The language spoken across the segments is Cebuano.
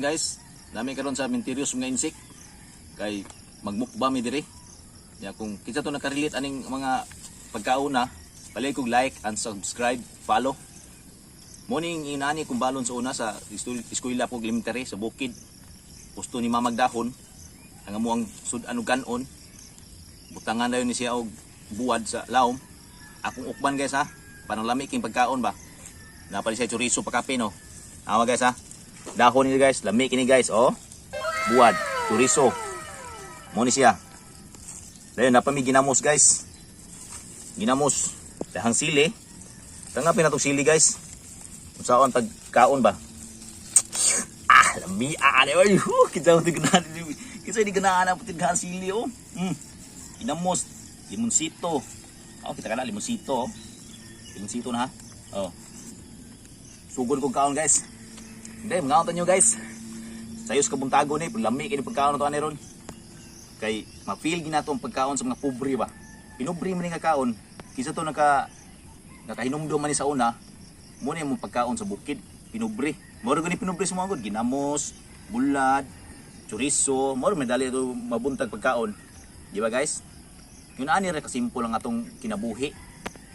guys. Nami karon sa Minterios mga insik. Kay magmukba mi diri. Ya kung kinsa to nakarelate aning mga pagkaon na, palihog kog like and subscribe, follow. Morning inani kung balon sa una sa eskwela ko elementary sa bukid. Gusto ni mamagdahon ang amo ang sud-an og kanon. Butangan dayon ni siya og buwad sa laom. Akong ukban guys ha. Panang lami king pagkaon ba. Napali siya chorizo pa kape no. Tama guys ha. Dahon ni guys, lami kini guys oh. Buwad, chorizo. Mo ni siya. Dayon napa mi ginamos guys. Ginamos. Dahang sili. Tangapin na tong sili guys. Unsaon pagkaon ba? Ah, lami ah, ani oy. Huh, kita di ganahan. Kinsa di ganahan ang putighan sili oh. Ginamos, limonsito. Oh, kita kana limonsito oh. Limonsito na ha. Oh. Sugod kong kaon guys. Hindi, mga nyo guys. Sayos ka buntago ni, lami kini pagkaon na to ani ron. Kay ma-feel ginato ang pagkaon sa mga pobre ba. Pinubre man ni nga kaon, kinsa to nakahinumdum man ni sa una, mo ni imong pagkaon sa bukid, pinubre. Mao ra gani pinubre sa mga gud, ginamos, bulad, chorizo, mao ra may dali to mabuntag pagkaon. Di ba guys? Yun ani ra kasimple ang atong kinabuhi.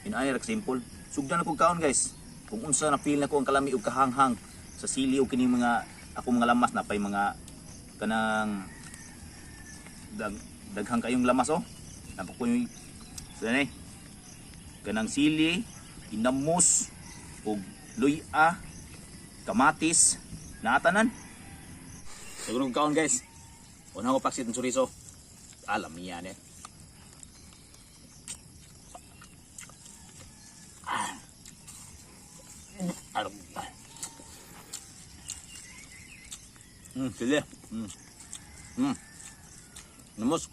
Yun ani ra kasimple. Sugdan na kog kaon guys. Kung unsa na feel nako ang kalami ug kahanghang sa sili ug kini mga ako mga lamas na pay mga kanang daghang kayong lamas oh. Napako yung sa ni kanang sili, ginamos ug luya, kamatis, naatanan. Siguro kong kaon guys. Una ko paksit ng chorizo. Alam niya eh. Ah. Sili. Namos.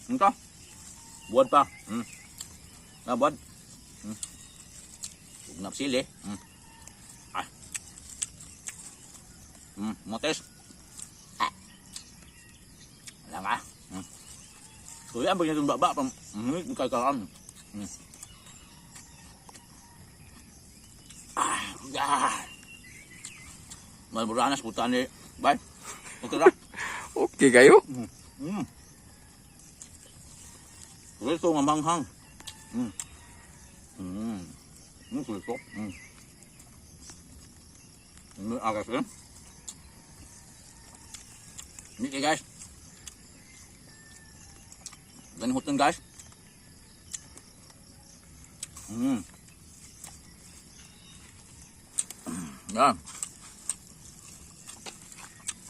Ito. Buwad pa. Ah, buwad. Huwag na sili. Ah. Motes. Ah. Wala nga. Kuya, ang bagay itong baba. Kakakaan. Ah. Ah. Malburanas, puta ni. Bye. Okay ra. Okay kayo? Ito nga manghang. Ito. Agas eh. Ini guys. Ganhutan guys. Yan.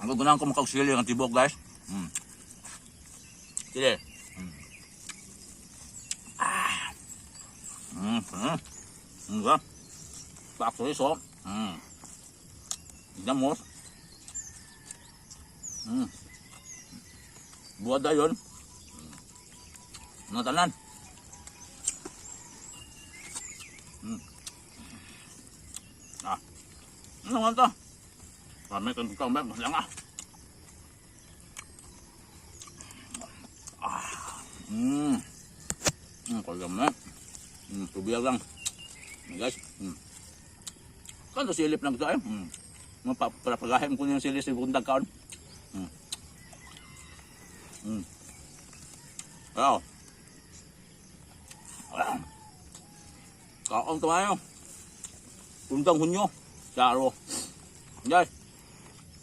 Ang gagawin ko makausili ang tibok guys. Sige. Ah. Pak chorizo. Ginamos. Buwad na yun. Natanan. Ah. Ano nga to? Kami kung ikaw mas lang ah. Ah. Kaya mo. Tubig lang. Guys. Kanto silip lang ito eh. Mapapagahin ko yung sili sa bundang kaon. Wow. Ah. Kaon tayo. Undang Hunyo. Klaro. Guys,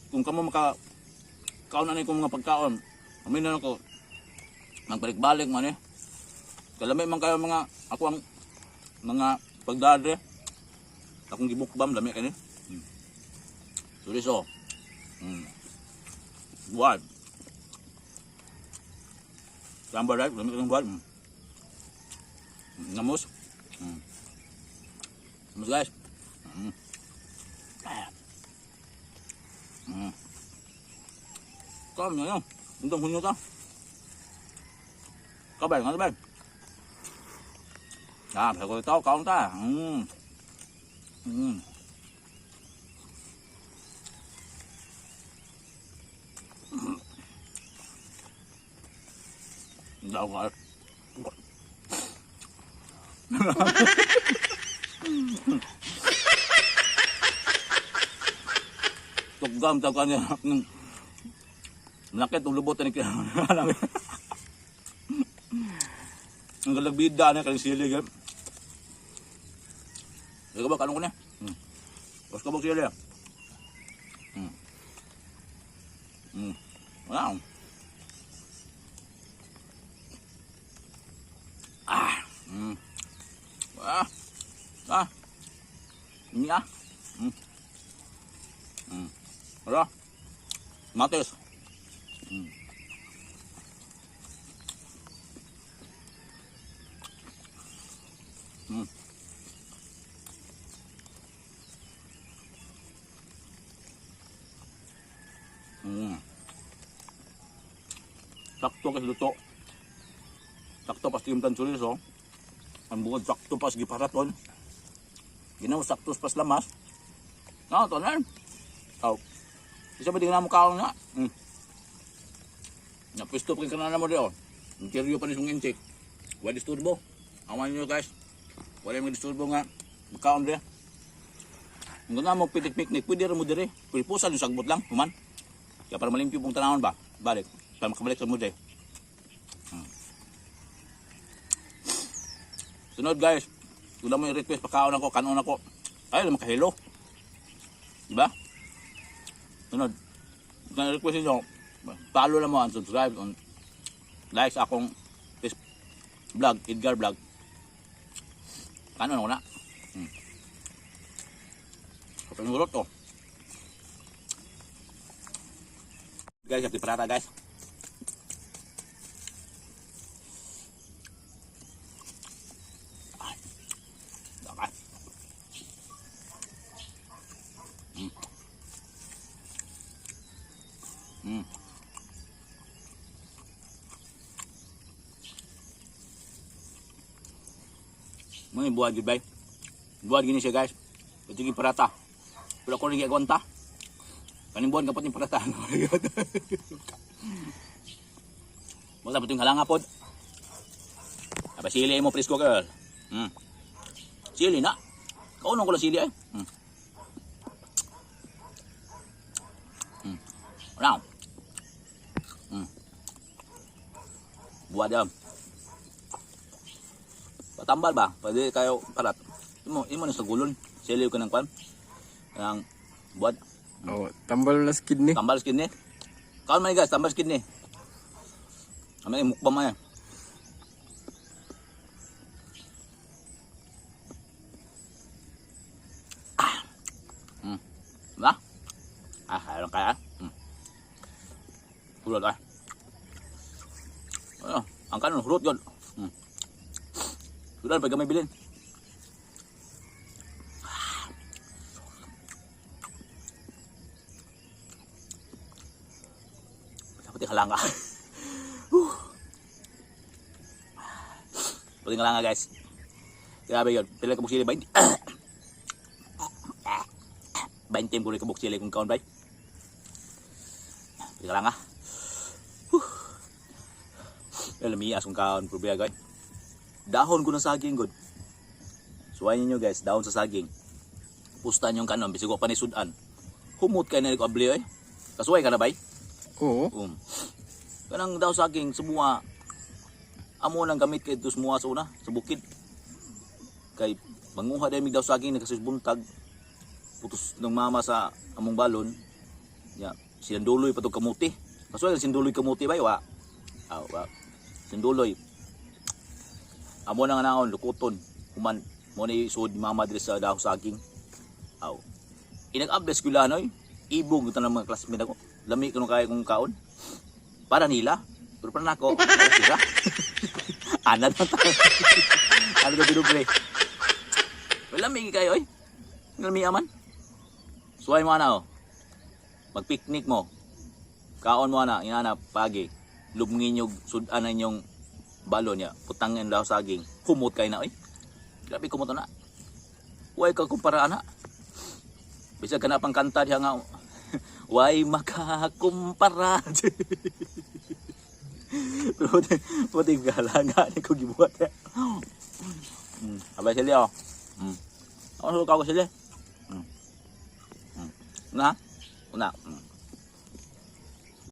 kung kamo maka kaon na kong mga pagkaon, amin na ko magbalik-balik man eh. Kalami man kayo mga ako ang mga pagdadre. Akong gibukbam lami kani. Chorizo. Buwan. Sambal right, lami kang buwan. Namos. Namos guys. Ah. Kaon na yun. Undang Hunyo ta. Kabay, nga kabay. Ah, phải coi tao con ta. Đâu rồi? Gam tawag niya. Malakit ang lubot ni. Ang galagbida na kay sili gab. Ikaw ba kanong ko na? Basta ba sili? Wow. Ah. Ah. Ah. Ini ah. Wala. Matis. Sakto kasi luto. Sakto pas yung tansulis oh. Ang bukod sakto pas giparaton. Ginawa sakto pas lamas. Na, to na. Oh. Isa ba di ka na mo kaon na? Napisto pa ka na mo di oh. Interior pa ni sung intik. Wala disturbo. Awan niyo guys. Wala yung disturbo nga. Magkaon di. Kung na mo pitik-piknik, pwede rin mo dire. Pwede po sa sagbot lang, human. Kaya para malimpyo pong tanawon ba? Balik. Para makabalik sa mo dire. Sunod guys, kung mo yung request, pakaon ako, kanon ako. Ay, makahilo. Diba? Sunod, kung request niyo, follow lang mo and subscribe and like sa akong Facebook vlog, Edgar Vlog. Kanon ako na. Kapag nurot to. Guys, kapag parata guys. Mga buhat gud bay. Buhat gini siya guys. Pati parata. Pero ako rin giagwanta. Kaning buwan kapot yung parata. Wala pa yung halanga pod. Aba sili mo presko girl. Sili na. Kaunong ko lang sili ay. Now. Buhat yan. Patambal ba? Pwede kayo parat. Imo imo na sa gulon. Sili ko ng kwan. Ang buhat. Oh, tambal na sa kidney. Tambal sa kidney. Kaon man guys, tambal sa kidney. Amay mukbang man. Ah. Na? Ah, ayaw kaya. Hulot ah. Ano, ang kanon hulot yun. Hulot pag gamay bilin. Dapat halanga. Pati halanga guys. Grabe yun. Pila ka buksili ba? 20 ko rin kabuk sili kung kaon bay. Pati halanga. Lamias kung kaon problema guys. Dahon ko ng saging good. Suwayin niyo guys, dahon sa saging. Pustan yung kanon bisag wa pa ni sudan. Humot kay na ko abli oy. Kasuway ka na bay? Oo. Kanang daw saging sumua amo nang gamit kay sumuha sa una sa bukid. Kay manguha dahil mig daw saging nagkasus buntag. Putos ng mama sa among balon. Ya, sinduloy pa tog kamuti. Kasuway sinduloy kamuti bay wa. Aw, wa. Sinduloy. Amo nang anaon lukuton human mo ni sud mama diri sa daw saging. Aw. Inag-abdes ko lanoy. Ibog ito ng mga classmate ako. Lami ko nung kaya kong kaon. Para nila. Pero para nako. Okay ra. Anad man tayo. Ano na binubre. Wala lami kayo oy. Lami aman. Suway mo ana oh. Magpiknik mo. Kaon mo ana, inana pagi. Lubngin yung sudan inyong balon niya. Putangin daw saging. Kumot kayo na oy. Grabe kumot na. Way ka kumpara ana. Bisag ka na pang kanta diha nga. Way makakumpara. Pero puti galanga ni ko gibuhat. Abay sila oh. Ako sa ko sila. Na. Una.